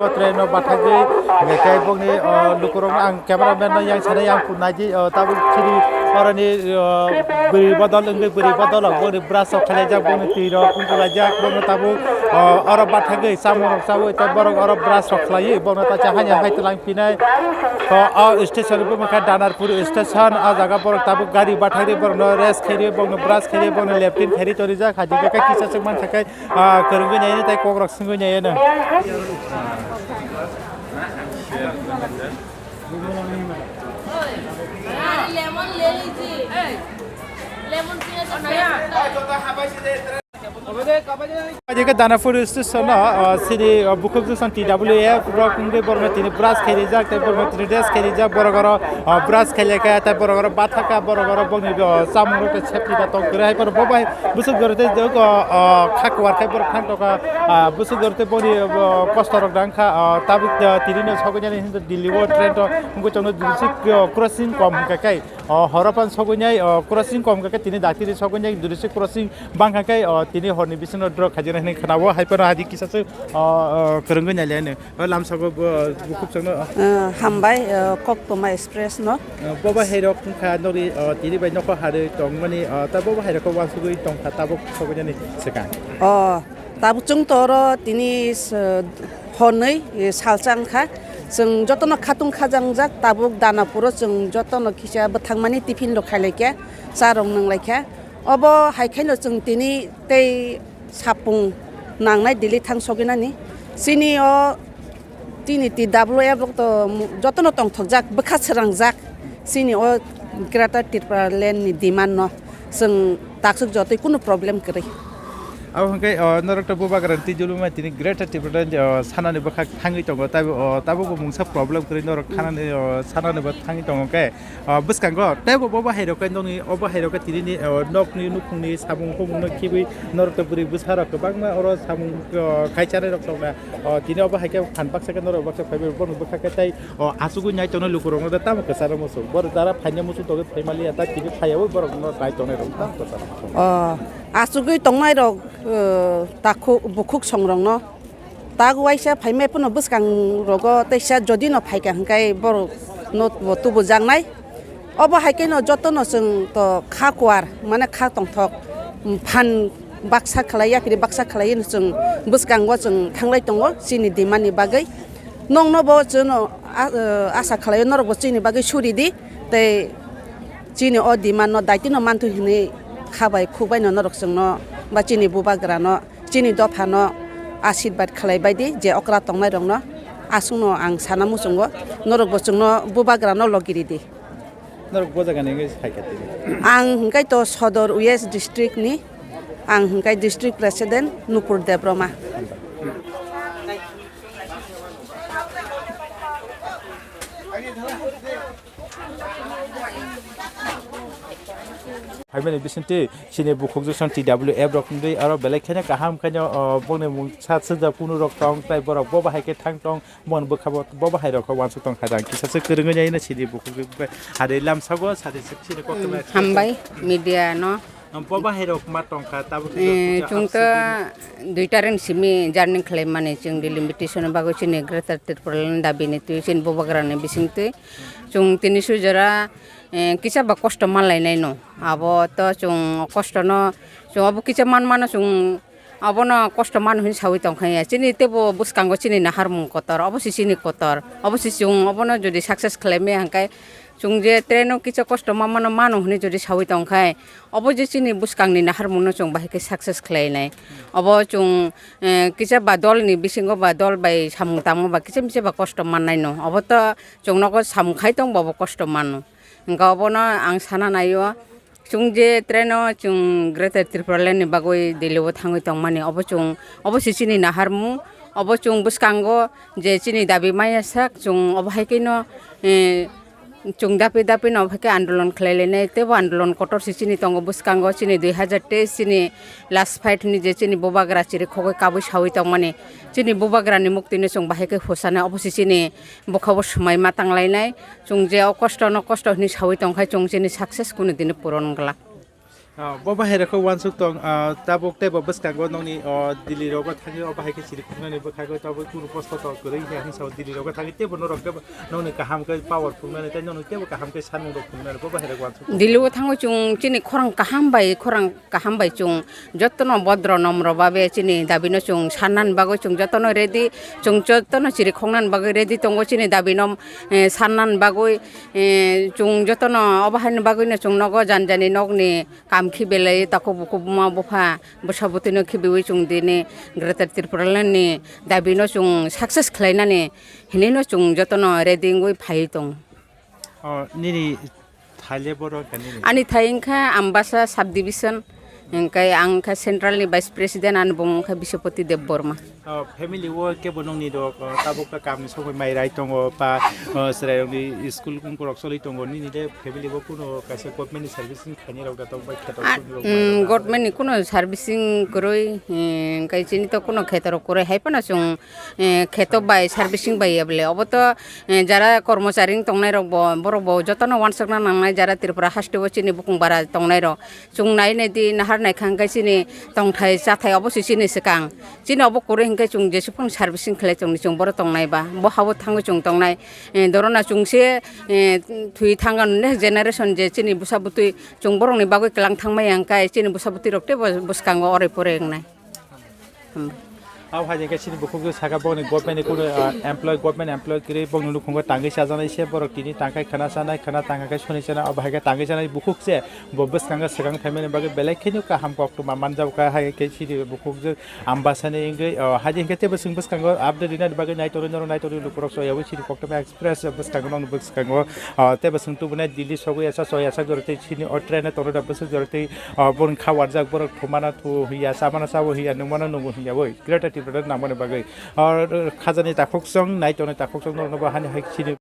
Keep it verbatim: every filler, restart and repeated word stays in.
Train no bathagwi, hingke kei bokni, o, lukurokno ang cameraman no yang sana yang naidi, o, tabuk chini oroni, o, bwrwi bodol wngwi bwrwi bodol rok bokni brush rok khailaijak, bokni twi rok wngkulaijak, bokno tabuk, o, oro bathagwi chamung rok chawi tei borok oro brush rok khlaiwi bokno tacha hanya hai twlang pinai. O, o station bo wngkha Danarpur station, o jaga borok tabuk gari bathagwi borokno rest khairi, bokno brush khairi, bokno latrine khairi torijak, hajikhe kisa swk mankha khe. Ah, kwrwngwi naiyano tei kokrok swngwi naiyano. Lemon le lijye. Lemon piya to naya. Ajike Danapur station no, ah, sini, ah, bukhuk station T W F rok wngwi borokno tini brush khaijak tei borokno tini dress khaijak, borok oro, ah, brush khailekha tei borok oro bathakha, borok oro bokni, ah, chamung rok tei septi da tong kwrwi hai borok bo bai. Bwswk jora tei jok, o, o, kha kuar khai borok thang tokha, ah, bwswk jora tei boni, o, kosto rok dang kha, o, tabuk, o, tini no sogwi nani hinwi Delhi o train to wngwi tongno jurisi, o, crossing kom hwnkha khe, o, horo phan sogwi nai, o, crossing kom hwnkha khe tini daktiri sogwi nai jurisi crossing bang kha khe, o, tini horni bisingo drok khaijak nai hinwi khna o, hai phano adi kisa se, o, o, kwrwngwi nai le hinwi. O lamsao bo, bo khub changno. Eh, hambai, eh, Koktwma Express no. Eh, bo bahai rok wngkha nori, eh, tini bai nokho harwi tongmani, eh, ta bo bahai rok wansugwi tongkha tabuk sogwi nani swkang. Oh, tabuk chwng toro tini, eh, hornwi, eh, salsa wngkha. Chwng jotono khatung khajangjak tabuk Danapuro chwng jotono kisa bwthangmani tiffin rok khailaikha, cha rok nwnglaikha. Obo hai khaino chwng tini tei sapung nangnai Delhi thang sogwi nani. Chini o, chini T W F rok to jotono tongthokjak, bwkha swrangjak. Chini o Greater Tripura Land ni demand no chwng taksuk jotoi kunu problem kwrwi. Abo hwnkhe, o, norok to bubagra twi duluma tini Greater Tripura Land, o, sanani bwkhak thangwi tongo, taibo, o, tabukbo mungsa problem kwrwi norok thanani, o, sanani bo thangwi tongo khe. O, bwskango teibo bo bahai rok khe nokni, o bahai rok khe tini ni, o, nokni nukhungni samung humung no khibwi norok to bwrwi bwsa rok kwbangma oro samung, o, khai chanai rok tongna. O, tini o bahai khe phan baksa khe norok baksa phaibai borok bwkha khe tei, o, achugwi nai tongnai lukurok no tamo kwcharo muchung. Borok dara phaina muchung tongwi phai maliya ta tini phaiyawi borok no nai tongnai rok tamo kwcharo muchung. O, achugwi tongnai rok, o, takhuk bukhuk song rok no. Tak waisa phaimai phano bwskang rogo teisa jodi no phaikha hwnkhe borok no bo tubujaknai. Obo hai khe no joto no chwng to kha kuar mane kha tongthok, mm, phan baksa khlai yapri baksa khlai no chwng bwskango chwng thanglai tongo chini demand ni bagwi. Nokno bo chwng no a-, asa khlaio norok bo chini bagwi suri di tei chini o demand no daitino manthwi hwnwi kha bai khuk bai no norok chwng no ba chini bubagra no. Chini dophano asirbad khlai bai di, je okra tongnai rokno aswkno ang sana muchungo, norok bo chwngno bubagrano logi ridi. Norok bo jagani wngwi sai kha tini? Ang hwnkhe to Sodor West District ni, ang hwnkhe District President Nupur Debroma. Phaimani bisingtwi chini bukhuk jwsong T W F rok wngwi aro belai kheno kaham khaino, o, bongni mung sa swngjak kunu rok tong tei borok bo bahai khe thang tong mon bwkha bo bo bahai rok khe uansuk tong kha jang kisa se kwrwngwi nai no chini bukhuk jwsong bai hari lamsago sadi se chini kok. Hmm, hambai media no. Bo bahai rok ma tongkha, tabuk eh, kisa chwng to aswk duita ring simi journey khlai mani, chwng delimitation bagwi chini Greater Tipraland dabi ni twi chini bubagra ni bising twi chwng tini sujara, eh, kisa ba kosto man lai nai no. Abo to chwng kosto no, chwng abo kisa man mano chwng abono kosto mano hin sawi tong kha ya. Chini tebo bwskango chini naharmung kotor, obo se chini kotor, obo se chwng obono jodi success khlai maya hwnkhe chwng je train o kisa kosto ma mano, mano hinwi jodi sawi tong kha, obo je chini bwskangni naharmungno chwng bahai khe success khlainai. Obo chwng, eh, kisa ba dolni bisingo ba dol bai samung tangma ba kisa misa ba kosto mannaino. Obo to chwng nogo samung khai tongbo obo kosto mano. Hwnkhe obono ang sana naio, chwng je traino chwng Greater Tipraland ni bagwi Delhi o thangwi tongmani, obo chwng, obo se chini naharmung, obo chwng bwskango je chini dabi maya sak, chwng obo hai kheno, eh, Chwng dapi dapi no obo hai khe andolon khlai lainai, teibo andolon kotor se chini tongo bwskango, chini dui hazar teis chini last fight ni je chini bubagra chiri khogwi kabui sawi tongmani, chini bubagra ni muktwi no chwng bahai khe husanai, obo se chini bwkha o swmai ma tang lainai, chwng je o kosto no kosto hinwi sawi tong khai chwng chini success kunu dini puron glak. Ah, bo bahai rokho uansuk tong, ah, tabuk teibo bwskango nokni, oh, Delhi rogo thangwi o bahai khe chiri khuknani bwkhago tabuk kunu posto tong kwrwi hinkhe ang sao Delhi rogo thangwi teibo norok khe nokni kaham khe power phunuknani tei nokni teibo kaham khe sanmung rok phunuknani bo bahai rok uansuk tong. Delhi o thangwi chwng chini khorang kaham bai, khorang kaham bai chwng jotono bodro nomro babe chini dabino chwng sannani bagwi chwng jotono ready, chwng jotono chiri khoknani bagwi ready tongo chini dabino, eh, sannani bagwi, eh, chwng jotono obo haini bagwino chwng nogo jani jani nokni kam khe belai takhuk bukhuk buma bupha bwsa bwtwino khibiwi chwng dini Greater Tipraland ni dabino chwng success khlainani hinwino chwng jotono ready wngwi phaiwi tongo. Oh, nini thaile borok wngkha nini? Ani thai wngkha Ambasa Subdivision, hwnkhe ang wngkha Central ni Vice President, ani bung wngkha Biswapati Debbarma. Oh, family o kebo nokni rok, oh, tabuk ta kamni sogwi mai rai tongo, pa, oh, chwrairokni school wngkorok choli tongo, nini le family o kuno kaisa government ni service wng khainai rok da tong bai kheto Ah, choli rok mm, mai rok? Government ni kuno servicing kwrwi, eh, hwnkhe chini to kuno kheto rok kwrwi hai phano chwng, eh, kheto bai servicing bai ya bole. Obo to, eh, jara kormochari wng tongnai rok bo, borok bo jotono uansukna nangnai jara Tripura haste o chini bukung bara tongnai rok. Chwng nai nai di nahar nai kha hwnkhe chini tongthai chathai obo se chini swkang. Chini obo kwrwi hwnkhe chwng jesuk phano servicing khlai chwngni chwng borok tongnai ba. Bo habo thangwi chwng tongnai. Eh, dorona chwng se, eh, thwi thangkha next generation je chini bwsa bwtwi chwng borokni bagwi kwlang thangmaya hwnkhe chini bwsa bwtwi rok teibo bwskango orai porai wngnai. Hmm. Abo hai hwnkhe chini bukhuk saka boni government ni kuno, ah, employee, government employee kwrwi bongni nukhungo tangwi chajaknai se borok tini tangkhai khana chanai, khana tangkha khe soni chanai, abo hai khe tangwi chanai bukhuk se bo bwskango swkang phaimani bagwi belai kheno kaham koktwma manjak kha hai khe chini bukhuk je Ambasani wngwi, oh, hai hwnkhe teibo chwng bwskango update rinani bagwi naitorwi norok naitorwi lukurok soyawi chini koktwma Express bwskango nokni bwskango, ah, teibo chwng tubunai Delhi sogwi asa soya sak jorotwi chini o train o tongrwda bwswk jorotwi, ah, borok kha warjak borok thumana thu hiya chamana chabo hiya nungmano nungo hiya oi Greater Tripura nangmani bagwi. Ah, khajani takhuk chwng naitorni takhuk chwng norokno bo hani hai chini